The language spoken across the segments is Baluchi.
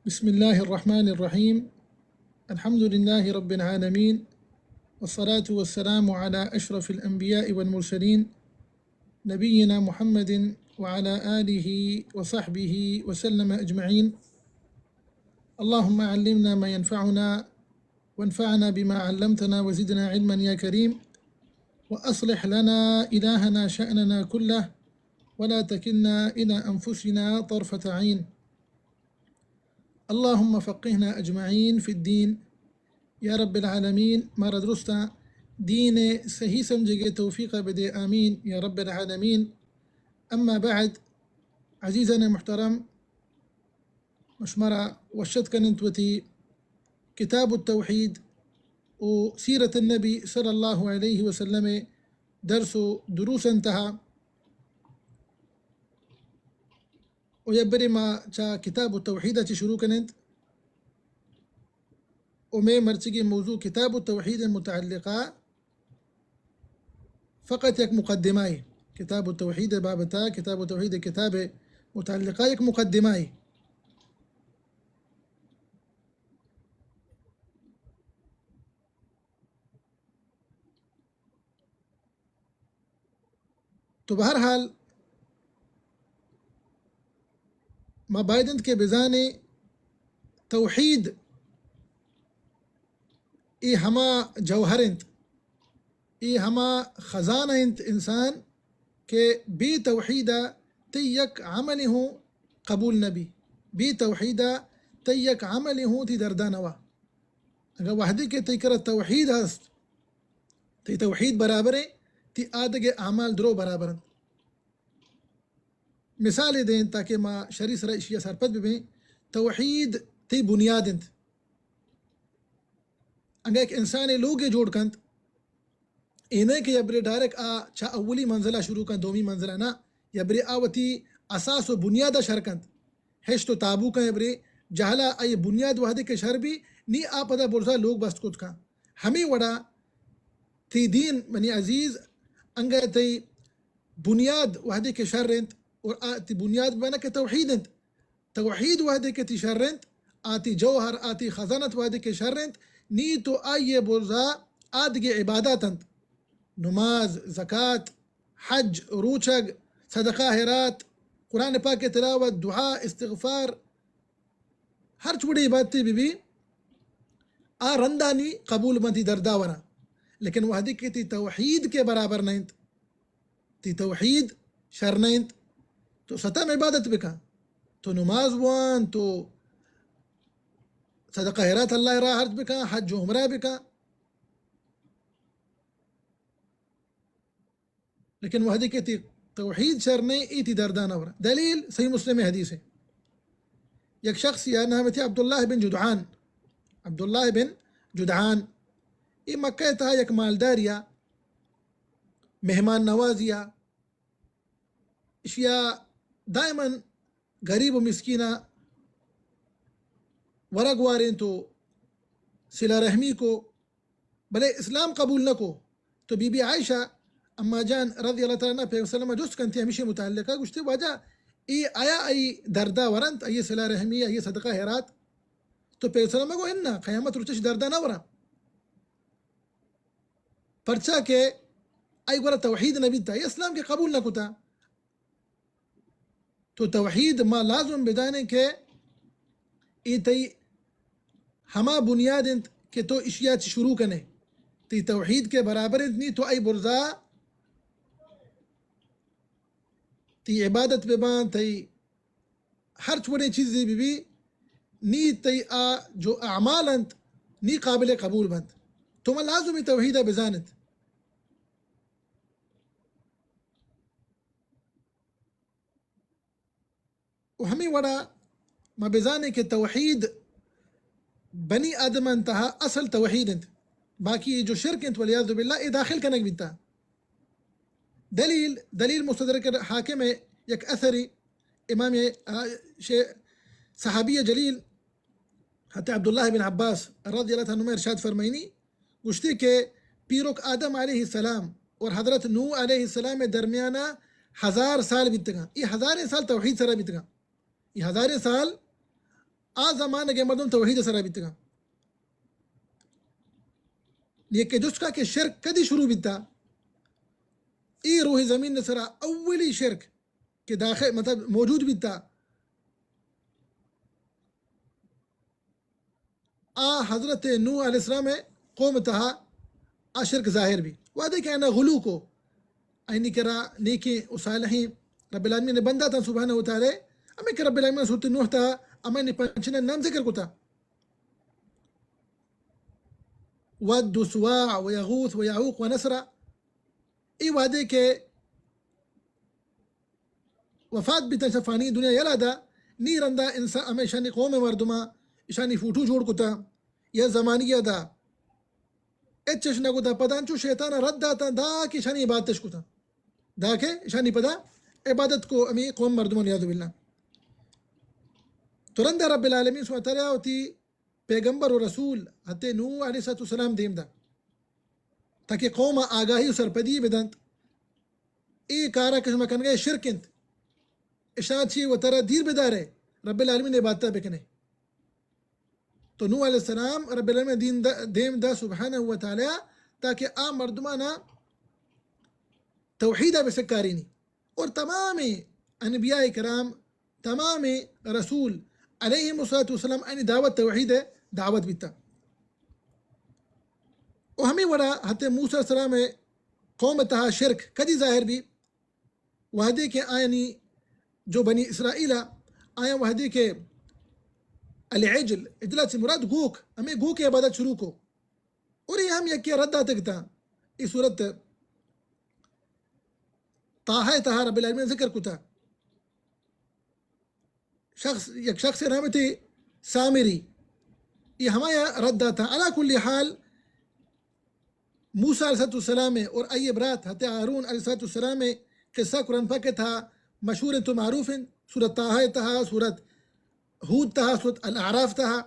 بسم الله الرحمن الرحيم. الحمد لله رب العالمين، والصلاة والسلام على أشرف الأنبياء والمرسلين، نبينا محمد وعلى آله وصحبه وسلم أجمعين. اللهم علمنا ما ينفعنا، وانفعنا بما علمتنا، وزدنا علما يا كريم. وأصلح لنا إلهنا شأننا كله، ولا تكلنا إلى أنفسنا طرفة عين. اللهم فقهنا أجمعين في الدين. يا رب العالمين، مارا درستاں دین ءِ صحیح سمجھگ ءِ توفیق ءَ بدے، آمین یا رب العالمین. اما بعد، عزیزان محترم، ما شمارا وش اتک کننت وتی کتاب التوحید و سیرت النبی صلی اللہ علیہ وسلم ءِ درس و دروس ءِ تہا. و یک برے ما چہ کتاب التوحید ءَ چہ شروع کننت. و مئے مرچگی موضوع کتاب التوحید ءِ متعلقہ فقط یک مقدمہ ءِ، کتاب التوحید ءِ بابت ءَ، کتاب التوحید ءِ کتاب ءِ متعلقہ یک مقدمہ ءِ. تو بہرحال ما باید انت کہ بزانیں توحید اے ہما جوہر انت، اے ہما خزانہ انت انسان کہ بے توحید ءَ تئی یک عملے ہوں قبول نہ بی، بے توحید ءَ تئی یک عملے ہوں تئی دردا نوا. اگاں وہدے کہ تئی کرا توحید ہست، تئی توحید برابر ایں، تئی آدگہ اعمال درو برابر انت. مثالے دیں تاکہ ما شری سرا اشیا سرپد ببیں. توحید تئی بنیاد انت. اگاں یک انسانے لوگے جوڑ کنت، اے نہ کہ یبرے ڈائریکٹ آ چہ اولی منزلہ شروع کنت، دومی منزلہ نہ، یبرے آ وتی اساس و بنیادا شر کنت. ہشت و تابو کن یبرے جہلا آئی بنیاد وہدے کہ شر بی، نی آ پدا برزا لوگ بست کت کن. ہمے وڑا تئی دین منی عزیز، انگہ تئی بنیاد وہدے کہ شر انت، اور آ تئی بنیاد بنا کہ توحید انت. توحید وہدے کہ تئی شر انت، آ تئی جوہر، آ تئی خزانت وہدے کہ شر انت، نی تو آئی برزا آدگہ عبادات انت. نماز، زکات، حج، روچگ، صدقہ خیرات، قرآن پاک تلاوت، دعا، استغفار، ہرچ وڑیں عبادتے بہ بی، آ رندانی قبول بنت تئی دردا ورا. لیکن وہدے کہ تئی توحید کہ برابر نہ انت، تئی توحید شر نہ انت، تو ستم عبادت بکن، تو نماز بوان، تو صدقہ خیرات اللہ راہ ہرچ بکن، حج و عمرہ بکن. لیکن وہدے کہ تئی توحید شر نہ ایں، اے تئی دردا نہ ورا. دلیل صحیح مسلم حدیث ہے. یک شخص یا نام تئی عبداللہ بن جدعان، عبداللہ بن جدعان، اے مکہ تہا یک مالداریا، مہمان نوازیا، اشیا دائماً غریب و مسکینا ورگ وارینت و صلہ رحمی کو، بلے اسلام قبول نہ کو. تو بی بی عائشہ اما جان رضی اللہ تعالی عنہا پیغمبر صلی اللہ علیہ وسلم جست کنتی ہمیشی متعلقہ، گوشتی، واجہ، اے آیا آئی دردا ورنت، آئی صلہ رحمی، آئی صدقہ خیرات؟ تو پیغمبر صلی اللہ علیہ وسلم گو، انا، قیامت روچش دردا نہ ورا. پرچا کہ آئی گورا توحید نہ بیتا، اے اسلام کہ قبول نہ کتا. تو توحید ما لازم بدانیں کہ اے تئی ہما بنیاد انت کہ تو اشیا چہ شروع کنے. تئی توحید کہ برابر انت، نی تو آئی برزا تئی عبادت ببان، تئی ہرچ وڑیں چیزے ببی، نی تئی آ جو اعمال انت، نی قابل قبول بنت. تو ما لازم اے توحیدا بزانت. و ہمے وڑا ما بزانیں کہ توحید بنی آدم انتہا اصل توحید انت، باقی اے جو شرک انت والعیاذ باللہ اے داخل کنگ بیتا. دلیل، دلیل مستدرک حاکم ہے، یک اثری امام، آ، شے-، صحابی جلیل حضرت عبداللہ بن عباس رضی اللہ تعالی عنہما ارشاد فرمائنی، گوشتی کہ پیرک آدم علیہ السلام اور حضرت نوح علیہ السلام درمیانا ہزار سال بیتگاں. یہ ہزاریں سال توحید سرا بیتگاں. یہ ہزاریں سال آ زمانگ ء مردم توحید ء سرا بیتگاں۔ یکے جست کا کہ شرک کدی شروع بیتا؟ اے روح زمین ء سرا اولی شرک کہ داخل، مطلب، موجود بیتا، آ حضرت نوح علیہ السلام ء قوم تہا آ شرک ظاہر بی۔ وہدے کہ آیانا غلو کو، آیانی کرا نیکیں و صالحیں رب العالمین ء بندہ تاں سبحانہ و تعالی، ہمیں کہ رب العالمین سورت نوح تہا ہمیں پنچنا نام ذکر کتا۔ ود و سواع و یغوث و یعوق و نسرا۔ اے وہدے کہ وفات بیتاں، شہ فانی دنیا یلا دا، نی رندا انسان ہمیں اشانی قوم مردماں اشانی فوٹو جوڑ کتا، یا زمانیہ دا اچ چش نہ کتا، پدا انچو شیطان رد داتا دا کہ اشانی عبادتش کتا، دا کہ اشانی پدا عبادت کو ہمیں قوم مردماں، والعیاذ باللہ۔ تو رندا رب العالمین سبحانہ وتعالی وتی پیغمبر و رسول حضرت نوح علیہ الصلوۃ والسلام دیم دا، تاکہ قوم آگاہی و سرپدی بدنت۔ اے کارا کہ شما کنگے شرک انت، اشاں چی وترا دیر بدارے، رب العالمین عبادتا بکنے۔ تو نوح علیہ السلام رب العالمین دین دا، دیم دا سبحانہ و تعالی، تاکہ آ مردمانا توحیدا بسکارینی۔ اور تمام انبیاء کرام، تمام رسول علیہم الصلوۃ والسلام آنی دعوت توحید ء دعوت بیتا۔ و ہمیں وڑا حضرت موسی علیہ السلام ء قوم تہا شرک کدی ظاہر بی؟ وہدے کہ آیانی جو بنی اسرائیل آیاں وہدے کہ العجل، عجلہ چی مراد گوک، ہمیں گوک عبادت شروع کو۔ اور یہ ہم یکے رد داتگ تا، اے سورت طٰہہ تہا رب العالمین ذکر کتا۔ شخص، یک شخص نام تھے سامری، یہ ہمایا رد داتا۔ علی کل حال، موسی علیہ الصلوۃ والسلام اور آئی برات حضرت ہارون علیہ الصلوۃ والسلام قصہ قرآن پاک تہا مشہور انت و معروف انت۔ سورت طٰہہ تہا، سورت ہود تہا، سورت الاعراف تہا۔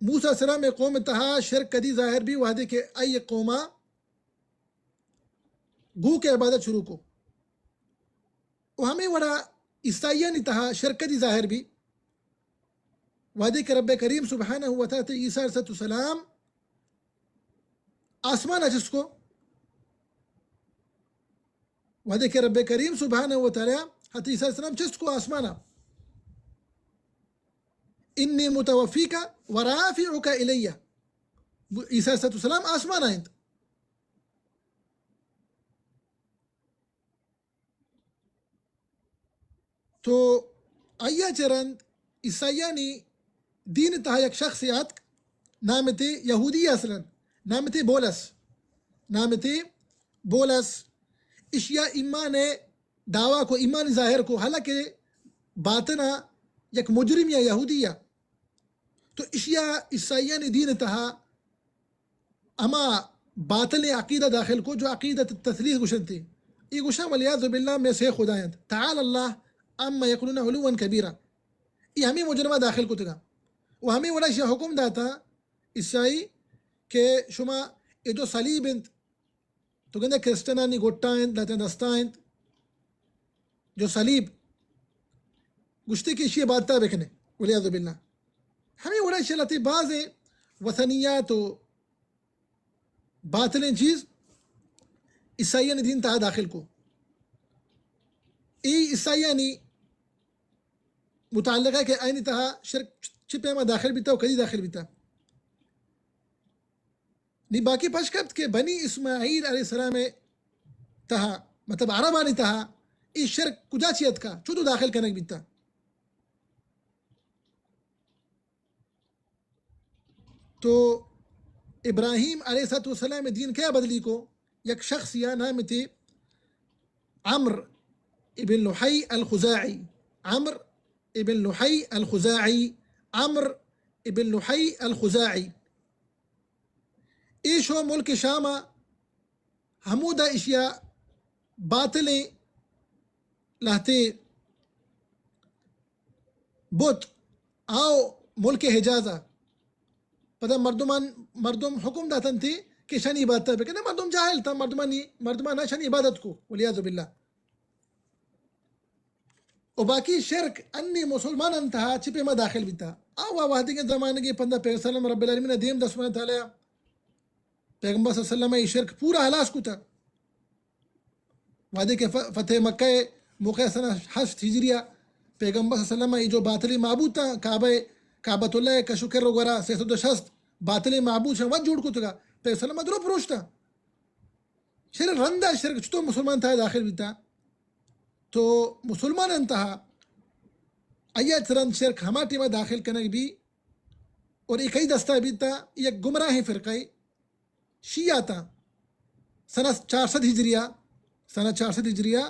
موسی علیہ السلام قوم تہا شرک کدی ظاہر بی؟ وہدے کہ آئی قوما گوک عبادت شروع کو۔ و ہمیں وڑا عیسائیانی تہا شرک کدی ظاہر بی؟ وہدے کہ رب کریم سبحانہ و تعالی عیسی علیہ السلام آسمان چست کو، وہدے کہ رب کریم سبحانہ و تعالی حضرت عیسی علیہ السلام چست کو آسمانا، انی متوفیک و رافعک الی۔ عیسی علیہ السلام آسمانا انت۔ تو آیا چہ رند عیسائیانی دین تہا یک شخص آتک، نام تے یہودی اصلاً، نام تے بولس، نام تے بولس، اشیا ایمان دعویٰ کو، ایمان ظاہر کو، حالانکہ باطنا یک مجرم یا یہودی یا۔ تو اشیا عیسائیانی دین تہا ہما باطل عقیدہ داخل کو جو عقیدۃ التثلیث گوشنتی۔ ای گوشن والعیاذ باللہ میں سے خدا انت۔ تعالی اللہ عما یقولون علوا کبیرا۔ ای ہمیں مجرمہ داخل کتگا۔ و ہمیں وڑا اشیا حکم داتا عیسائی کہ شما اے جو صلیب انت، تو گندے کرسچنانی گٹا انت، لہتیں دستا انت، جو صلیب گوشتے کہ اشی عبادتا بکنے، والعیاذ باللہ۔ ہمیں وڑا اشی لہتے بازیں وثنیات و باطلیں چیز عیسائیانی دین تہا داخل کو۔ ای عیسائیانی متعلقہ کہ آئینی تہا شرک چی پیما داخل بیتا و کدی داخل بیتا۔ نی باقی پش کپت کہ بنی اسماعیل علیہ السلام تہا، مطلب عربانی تہا، ای شرک کجا چی اتکا، چو تو داخل کنگ بیتا۔ تو ابراہیم علیہ الصلوۃ والسلام دین کیا بدلی کو؟ یک شخص یا نام تے عمرو ابن لحی الخزاعی، عمرو ابن لحی الخزاعی، عمرو ابن لحی الخزاعی۔ ایشو ملک شام ہمودا اشیا باطلیں لہتے بت آؤ ملک حجازا۔ پدا مردمان، مردم حکم داتنتی کہ شنی عبادت بکنے۔ مردم جاہل تا، مردمانی، مردمان شنی عبادت کو، والعیاذ باللہ۔ و باقی شرک انی مسلمانان تہا چی پیما داخل بیتا؟ آ وا وہدیگیں زمانگے پندا پیغمبر صلی اللہ علیہ وسلم رب العالمین دیم دست سبحانہ تعالی پیغمبر صلی اللہ علیہ وسلم ای شرک پورا ہلاس کتا۔ وہدے کہ ف-، فتح مکہ موقع سنہ ہشت ہجریہ پیغمبر صلی اللہ علیہ وسلم ای جو باطلی معبود تا کعبہ، کعبۃ اللہ کش و کر و گورا سہ سد و شست باطلی معبود شان وت جوڑ کتگا، پیغمبر صلی اللہ علیہ وسلم درو پروشتا۔ شر رندا شرک چطور مسلمان تہا داخل بیتا؟ تو مسلمان انتہا آیا چرند شرک ہما ٹیما داخل کنگ بی اور اے کئی دستا بیتا؟ یک گمراہیں فرقہ شیعہ تا سنہ چار سد ہجریہ، سنہ چار سد ہجریہ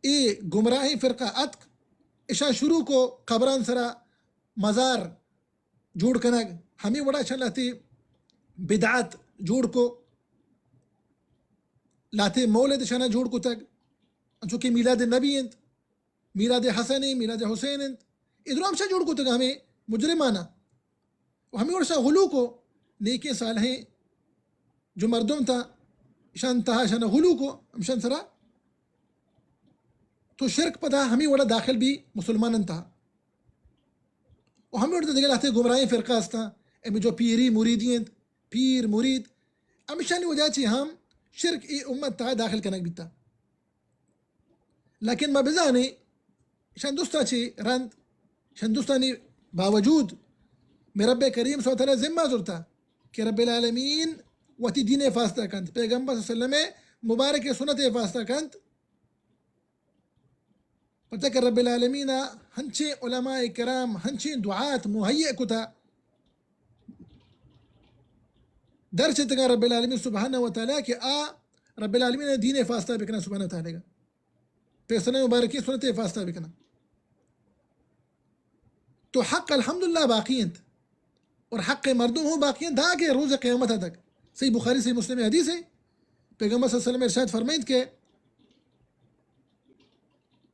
اے گمراہیں فرقہ اتک، اشاں شروع کو قبران سرا مزار جوڑ کنگ، ہمے وڑا اشاں لہتے بدعت جوڑ کو، لہتے مولد اشانا جوڑ کتگ، انچو کہ میلاد نبی انت، میلاد حسن انت، میلاد حسین انت، اے درو ہمشاں جوڑ کتگ ہمے مجرمانا۔ و ہمے وڑا اشاں غلو کو، نیکیں صالحیں جو مردم تا اشان تہا اشان غلو کو، ہمشان سرا تو شرک پدا ہمے وڑا داخل بی مسلمان انتہا۔ و ہمے وڑا دگہ لہتے گمراہیں فرقہ ہستاں، ہمے جو پیری مریدی انت، پیر مرید، ہمشانی وجہ چی ہم شرک ای امت تہا داخل کنگ بیتا۔ لیکن ما بزانیں، اشان درستا چی رند، اشان درستانی باوجود میں رب کریم سبحانہ وتعالی ذمہ زرتا کہ رب العالمین وتی دین حفاظت کنت، پیغمبر صلی اللہ علیہ وسلم مبارک سنت حفاظت کنت، پرچا کہ رب العالمین ہنچیں علماء کرام، ہنچیں دعات مہیا کتا، در چتگا رب العالمین سبحانہ و تعالی کہ آ رب العالمین دین حفاظت بکنا سبحانہ و تعالی گا۔ پیسلہ مبارکیں سنت حفاظت بکنا۔ تو حق الحمدللہ باقی انت اور حق مردم ہوں باقی انت، دا کہ روز قیامت تک۔ صحیح بخاری، صحیح مسلم حدیث ہے، پیغمبر صلی اللہ علیہ وسلم ارشاد فرمائیت کہ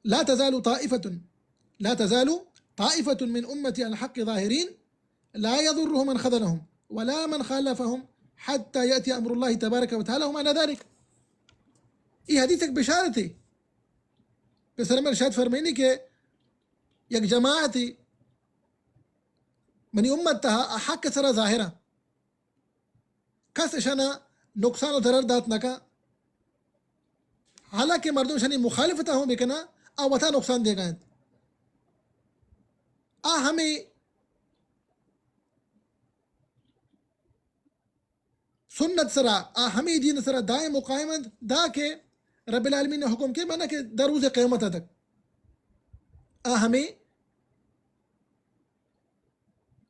لا تزال طائفة، لا تزال طائفة من أمتي على الحق ظاهرين لا يضرهم من خذلهم ولا من خالفهم حتى يأتي أمر الله تبارك وتعالى هم على ذلك۔ یہ حدیث ایک بشارت ہے۔ پیسلہ ارشاد فرمائنی کہ یک جماعت منی امت تہا حق سرا ظاہرہ، کس اشانا نقصان و ضرر دات نکا، حالانکہ مردم اشانی مخالفت ہوں بکنا، آ وتا نقصان دیگا انت۔ آ ہمیں سنت سرا، آ ہمیں دین سرا دائم و قائم انت، دا کہ رب العالمین نے حکم کے منا کہ در روز قیامت تک آ ہمیں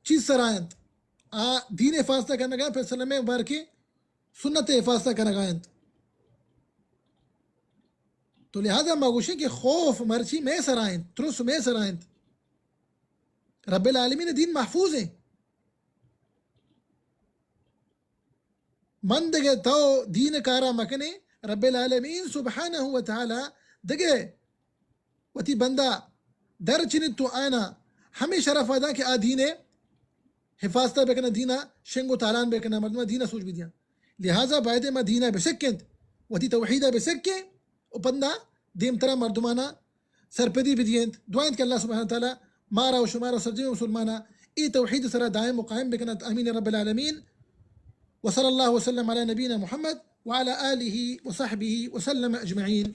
چیز سرا انت، آ دین حفاظت کنگا، پیسلہ مبارکیں سنت حفاظت کنگا انت۔ تو لہذا ما گوشیں کہ خوف مرچی میں سرا انت، ترس میں سرا انت۔ رب العالمین دین محفوظ ہیں۔ من دگہ تو دین کارا مکنے، رب العالمین سبحانہ و تعالی دگہ وتی بندہ در چنت تو آنا ہمیں شرف ادا کہ آ دین حفاظت بکنا، دینا شنگ و تالان بکنا، مردم دینا سوج بدیاں۔ لہذا باید ما دینا بسکنت، وتی توحیدا بسکیں و پندا دیمترا مردمانا سرپدی بدینت۔ دعا انت کہ اللہ سبحانہ وتعالی مارا و شمارا و سرجمیں مسلمانا اے توحید سرا دائم و قائم بکنت۔ آمین رب العالمین۔ وصلی اللہ وسلم علی نبینا محمد وعلی آلہ وصحبہ وسلم اجمعین۔